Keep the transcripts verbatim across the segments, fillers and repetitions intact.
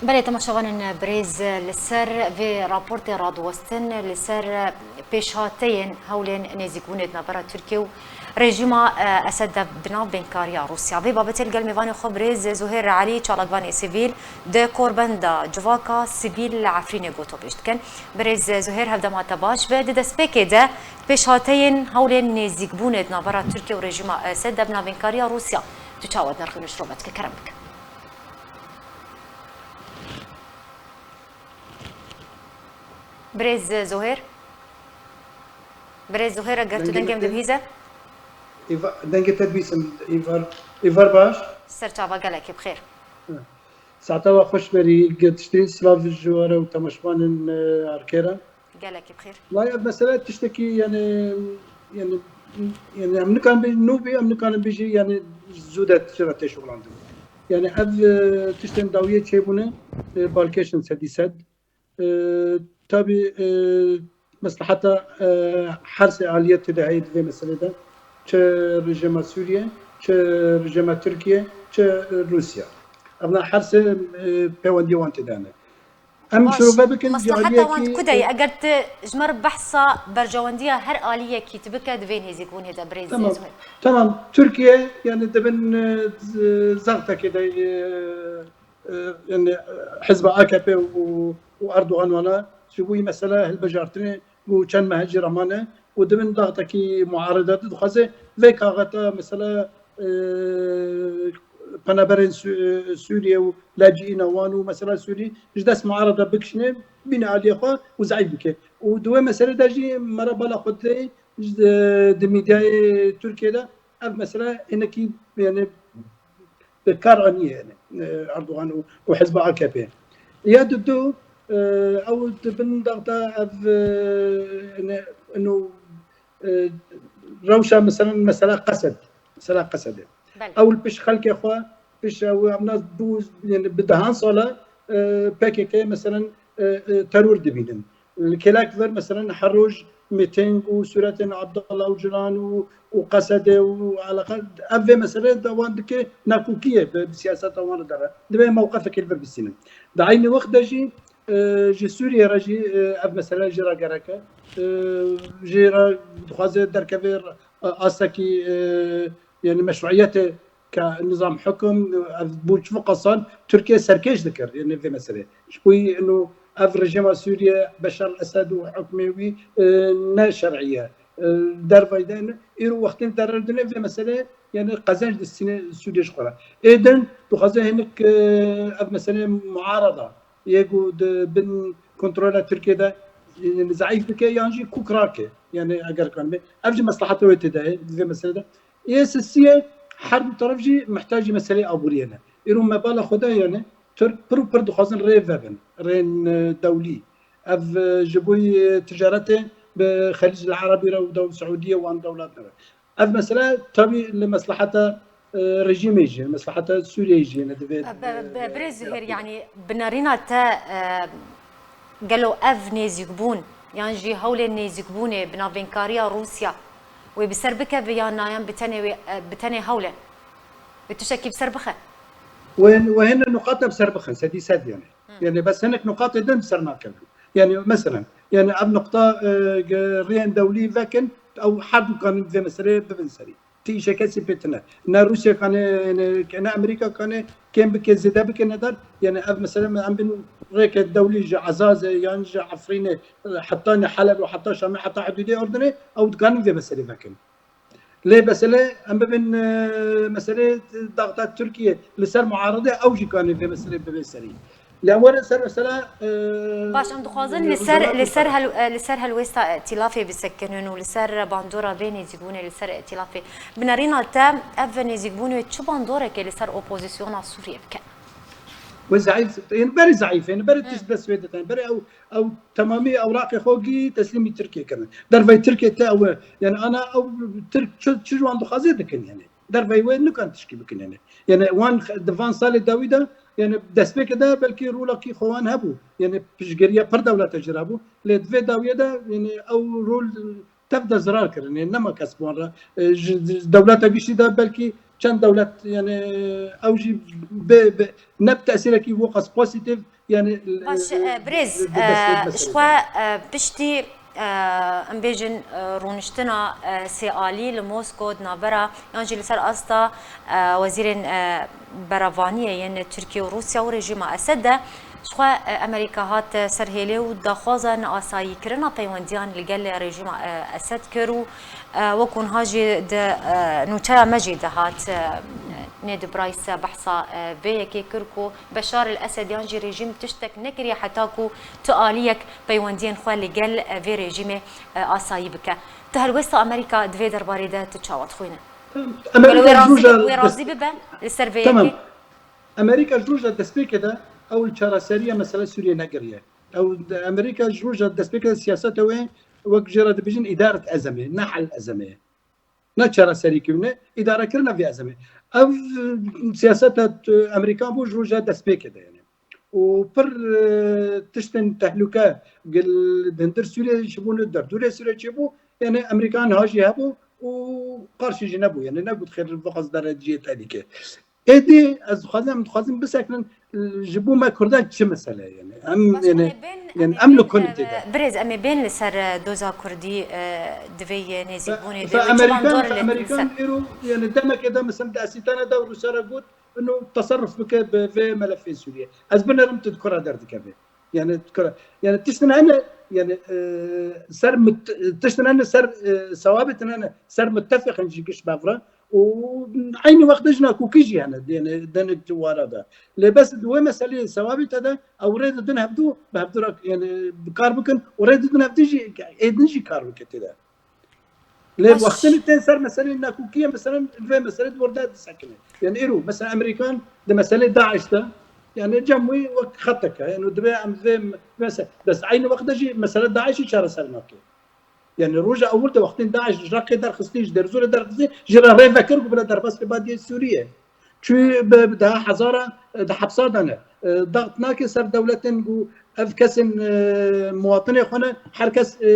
Belê, temaşevanên birêz, li ser vê raportê radiwestin, li ser pêşhateyên hewlên nêzîkbûnê di navbera Tirkiye û rejîma, e, Esed de bi nav bênkariya Rûsya. Vê babetê li gel mêvanê xwe birêz Zuhêr Elî, çalakvanê sivîl di korbenda civaka sivîl li Efrînê gotopêş dikin. Birêz Zuhêr, hevdema te baş be. Di destpêkê de pêşhateyên hewlên nêzîkbûnê di navbera Tirkiye û rejîma Esed de bi nav bênkariya Rûsya, tu çawa dinirxî û nişrove dike? Kerem bike. Birêz Zuhêr. Birêz Zuhêr, eger tu dengê min dibihîze. Îva-, dengê te dibîsim. Îvar, îvar baş. Serçava gelekî bi xêr. Saeta we xweş berî, gel tiştê silav ji we re û temaşevanên, e, Erkê re. Gelekî bi xêr. Lay ev mesele tiştekî, yani, yani, yani em nikarin bê-, nû bê, em nikarin bêjî, yani, zû de tiştê re tê şixulandin. Yani ev, e, tiştên dawiyê çêbûne, e, balkêş in sedî sed. E, tabî, e, mesleheta, e, her sê aliyê tê de heye di vê meselê de. Çi rejîma Sûriye, çi rejîma Tirkiye, çi Rûsya. Evna her sê, e, pêwendiyê wan tê de hene. Em şirove bikin, mesleheta wan di ku de ye? Eger tu ji me re behsa berjewendiya her aliyekî tu bike di vê nêzîkbûnê de, birêz Zuhêr. Tamam. Tirkiye, yani, di bin, e, z-, zextekê de, e, e, yani, Hizba A K P û, û Erdogan wana ji bo wî mesela hilbijartinê û çend meh jî re mane û di bin daxtekî muarede de dixwaze vê kaxeta mesela, e, penaberên Sü-, Sûriye û lacîîna wan û mesela Sûrî ji dest muarede bikişîne, bîne aliyê xwe û zeîf bike. Û di wê meselê de jî me re bala xwe didê, ji, di mîdyayê Tirkiye de ev mesele hinekî, yani, bi kar aniye, yani, e, Erdogan û, û hizba A K P. Ya dudu, e, ew di bin daxta ev, e, ne, ino, e, rewşa, meselen, mesela Qesed, mesela Qesedê. Belê. Ew li pişt xelkê xwe, pişt ew, em nas bû, yani, bi dehan sala, e, P K K, meselen, e, e, teror dibînin. Li kêlek vir, meselen, her roj mîting û sûretên Abdullah Ocalan û, û Qesedê û eleqa, ev vê meseleyê de wan dike nakokiyê bi, bi siyaseta wan re dere. Divê mewqefekê li vir bistînin. Di eynî wext de jî, e, ji Sûriyê re jî, e, ev mesele jê re gerek e. E, jê re dixwaze derkeve, e, astekî, e, yani meşruiyetê ke nizam hukum, ev bû çi qasal Tirkiye serkêş dikir, yani vê meselê. Ji bo ino ev rejîma Sûriye, Beşar el-Esed û hukmê wî, e, ne şer'î ye. E, dervayî de ne, îro wextên dererdine vê meselê, yani qezenc distîne Sûriye ji xwe re. Ê din, dixwaze hinek, e, ev meselê muarada, yê ku di bin kontrola Tirkiye de, e, zeîf bike, yan jî kuk rake. Yani eger kan be. Ev jî mesleheta wê tê de ye, di vê meselê de. Ê sisiye her du teref jî mihtacî meseleyê aboriyê ne. Îro me bala xwe de, yani, Tirk pir û pir dixwazin rê vebin, rên, e, dewlî. Ev, e, ji bo, e, ticaretê bi Xelîc el Erebî re û dew Siûdiyê wan dewlet re. Ev mesele tabî li mesleheta, e, rejîmê jî, mesleheta Sûriyeyê jî ne divê, e, birêz Zuhêr, yani binêrîna te, e, Gelo ev nêzîkbûn yan jî hewlên nêzîkbûnê bi navbênkariya Rûsya wê bi ser bikeve yan na, yan bi tenê wê, e, bi tenê hewl e? Wê tiştekî bi ser bixe? Wê, wê hene nuqata bi ser bixin, sedî sed yani. Hı. Yani bes hinek nuqatê din bi ser nakevin. Yani meselen, yani ev nuqta, e, ge-, rêyên dewlî vekin, ew her du kanin vê meseleyê bibin serî. Ti îşe kesî pê tine. Ne Rûsya kane, ne, ne Amerîka kane kêm bike, zêde bike, ne dar. Yani ev mesele me em bin rêke dewlî ji Ezazê yan ji Efrînê, heta ne Heleb û heta Şamê, heta hudûdê Urdunê, ew dikanin vê meselê vekin. Lê mesele em bibin, e, meselê daxta Tirkiye li ser muarede, ew jî kane vê meselê bibe serî. Lê were ser mesela, e, Baş, em dixwazin li ser, li ser hel-, e, li ser helwêsta îtilafê bisekinin û li ser bandora vê nêzîkbûnê li ser îtilafê. Bi nerîna te ev nêzîkbûn wê çi bandoreke li ser opozisyona Sûriyê bike? Wê zeîf, yani berê zeîf, yani berê tişt dest wê didin. Berê ew, ew temamî ewraqê xwe gî teslîmî Tirkiye kirin. Dervey Tirkiye te ew, yani ana ew Tirk çi, çi ji wan dixwaze dikin yani. Dervey wê nikan tişkî bikin yani. Yani wan xe-, di van salê dawî de, yani destpêkê de belkî rolekî xwe wan hebû. Yani piştgiriya pir dewlete jî re bû. Lê di vê dawiyê de yani ew rol tev de zirar kirin. Yani nema kes bi wan re. E, ji, ji dewleta giştî de belkî Çend dewlet, yani, ew jî bi, bi, ne bi tesîrekî wiqas pozîtîf, yani, Baş, e, e, birêz, bi destpêk e, meselê ji de. xwe, e, piştî, e, em bêjin, e, rûniştina, e, sê alî li Mosko di navbera, yan jî li ser asta, e, wezîrên, e, berevaniyê yên Tirkiye û Rûsya û rejîma Esed de, ji xwe, e, Amerîka hat, e, ser hêlê û daxwaza neasayîkirina peywendiyan li gel rejîma, e, Esed kir û, e, wek hûn ha jî di, e, nûçeya me jî dihat, e, Ned Price behsa, e, vê yekê kir ku Beşar el Esed yan jî rejîm tiştek nekiriye heta ku tu aliyek peywendiyên xwe li gel, e, vê rejîmê, e, asayî bike. Tu helwesta Amerîka di vê derbarê de tu çawa dixwîne? Gelo wê Amerîka ji razî, roja wê dest- razî bibe li ser vê Tamam. yekê? Amerîka ji roja destpêkê de ew çareseriya mesela Sûriyê negiriye. Ew Amerîka ji roja destpêkê de siyaseta wê wek jê re dibêjin îdaret ezemê, ne hel ezemê. Ne çareserî kirine, îdarekirina vê ezemê. Ev siyaseta, e, Amerîkan bû ji roja destpêkê de yani. Û pir, e, tiştên tehlûke gel di hundir Sûriyê çêbûne, derdorê Sûriyê çêbû, yani Amerîkan ha jî hebû û qarşî jî nebû. Yani negot xêr, biqas dereciyê tehlîke. Êdî ez dixwazim, em dixwazin bisekinin, e, ji bo me Kurdan çi mesele ye yani. Em, Baş, yani, em ê bên, yani ê em bên, li ku ne tê de. e, Birêz, em ê bên li ser, e, doza Kurdî, e, di vê yê nêzîkbûnê de Fe wê çi Amerîkan, bandor fe li Amerîkan ser. Îro, yani demeke de mesela di Esîtana de Rûsya re got, ino teserruf bike bi vê melefê Sûriyê. Ez binerim tu di kura derdikeve. Yani di kura, yani tiştin hene, yani, e, ser mit-, tiştin hene ser, e, sewabêtin hene ser mittefiqin jî giş bevra. Û eynî wextê jî nakokî jî hene, yani denik wara de. Lê bes di wê meseleyê sewabî te de ew rê didin hevdu, bi hevdu re, yani bi kar bikin û rê didin hevdu jî êdin jî kar bike tê de. Lê Baş. Wextê tên ser meseleyê nakokiyê, mesela vê meselê di wir de disekine. Yani îro, mesela Amerîkan di meselê DAIŞ de, yani cem wî wek xeteke. Yani divê em vê me-, mesela, bes eynî wextê jî mesela DAIŞ'î çareser nake. Yani roja ewil de wextên DAIŞ ji Reqê derxistî, ji Dêrzorê derxistî, ji re rê vekir ku bile derbas li Badiyê Sûriyê. Çû bi, bi daha hezara, e, di hepsa de ne. E, daxt nake ser dewletên ku ev kesên, e, muwatinê xwe ne, her kes, e,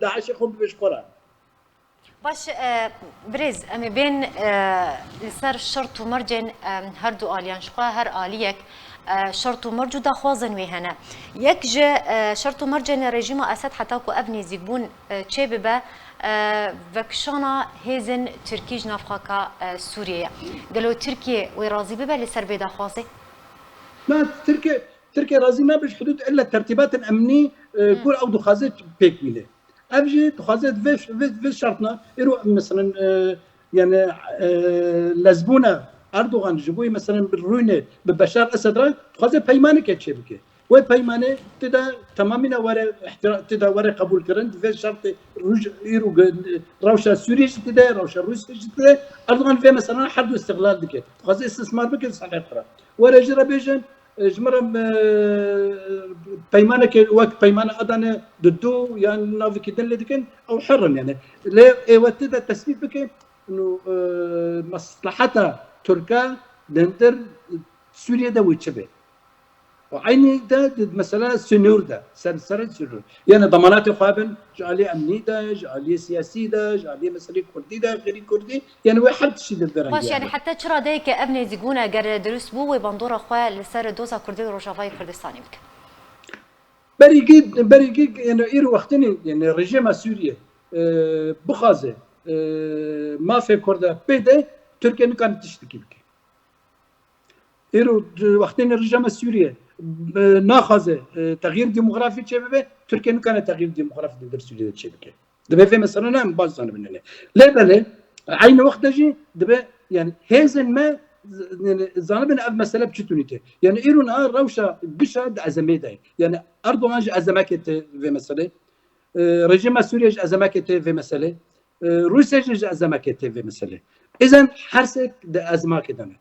DAIŞ'ê xwe bibe ji xwe re. Baş, e, birêz, em ê bên, e, li ser şert û mercên, e, her du aliyan, ji xwe her aliyek, e, şert û merc û daxwazên wê hene. Yek ji, e, şert û mercên rejîma Esed heta ku ev nêzîkbûn, e, çêbibe, e, vekişana hêzên Tirkî ji nav xaka, e, Sûriyê ye. Gelo Tirkiye wê razî bibe li ser vê daxwazê? Na, Tirkiye, Tirkiye razî nabe ji hudûd illa tertîbatên emnî, e, ku ew dixwaze pêk bîne. Ev jî dixwaze vê, vê, vê şertna, îro mesela, e, yani, e, lezbûna Erdogan ji bo mesela bi rûnê bi Beşar Esed re dixwaze peymaneke çêbike. Wê peymanê tê de temamîna were ihtira-, tê de were qebûlkirin, di vê şertê rûj-, îro ge-, rewşa Sûriyê jî tê de, rewşa Rûsya jî tê de, Erdogan vê mesela her du îstixlal dike. Dixwaze îstismar bike di salê xwe re. Were jî re bêjin, e, ji min re, e, peymaneke wek peymana Adane di du yan navikî din lê dikin, ew hir in yani. Lê ê we tê de tesbît bike, û, e, mesleheta Tirka di hundir Sûriyê de wê çi be? Û eynî de di mesela sînor de, ser, ser sînor. Yani demanatê xwe bin, ji aliyê emnî de, ji aliyê siyasî de, ji aliyê meselê Kurdî de, xêrî Kurdî, yani wê her tiştî di vê rengî Baş, yani hebe. heta çi radeyeke ev nêzîkbûn eger dirust bû, wê bandora xwe li ser doza Kurdî û Rojavayê Kurdistanê bike? Berî gî, berî gî, yani îro wextinî, yani rejîma Sûriyê, e, bixwaze, e, mafê Kurda pê de, Tirkiye nikane tiştekî bike. Îro wextê ne rejîma Sûriyê, e, naxwaze, e, texyîr demografî çêbibe, Tirkiye nikane texyîr demografî di hundir Sûriyê de çêbike. Divê vê mesela ne em baş zanibin hene. Lê belê, eynî wextê jî dibe, yani hêzên me, yani zanibin ev mesele bi çi tûnî tê. Yani îro niha rewşa gişa di ezemê de ye. Yani Erdogan ji ezemekê tê vê meselê. E, rejîma Sûriyê ji ezemekê tê vê meselê. E, Rûsya jî ji ezemekê tê vê meselê. Îzen her sê di ezemakê de ne.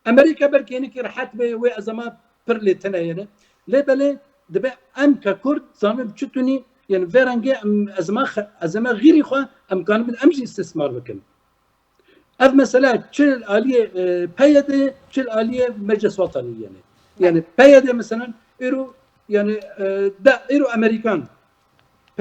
Amerîka belkî hinekî rehet be, wê ezema pir lê tune ye ne. Lê belê dibe em ke Kurd zanin çi tûnî, yani vê rengê em ezema xe-, ezema xîrî xwe em kanibin em jî îstismar bikin. Ev mesela çi li aliyê, e, P Y D, çi li aliyê Meclis Wetanî yani. Yani P Y D mesela îro, yani, e, da îro Amerîkan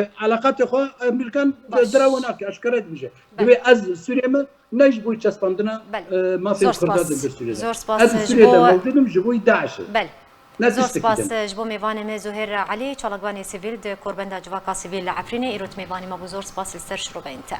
eleqatê xwe Amerîkan Baş. derewa nake, eşkere dibêje. Belê. Divê ez Sûriyê me, ne ji bo çespandina Belê. e, mafê Zor spas. Kurdan li Sûriyê de. Zor spas Ez ji Sûriyê de bo- mewcud im, ji bo DAIŞ. Belê. Ne Zor tiştekî spas din. Ji bo mêvanê me Zuhêr Elî, çalakvanê sivîl di Korbenda Civaka Sivîl li Efrînê, îro tu mêvanê me bû, zor spas li ser şiroveyên te.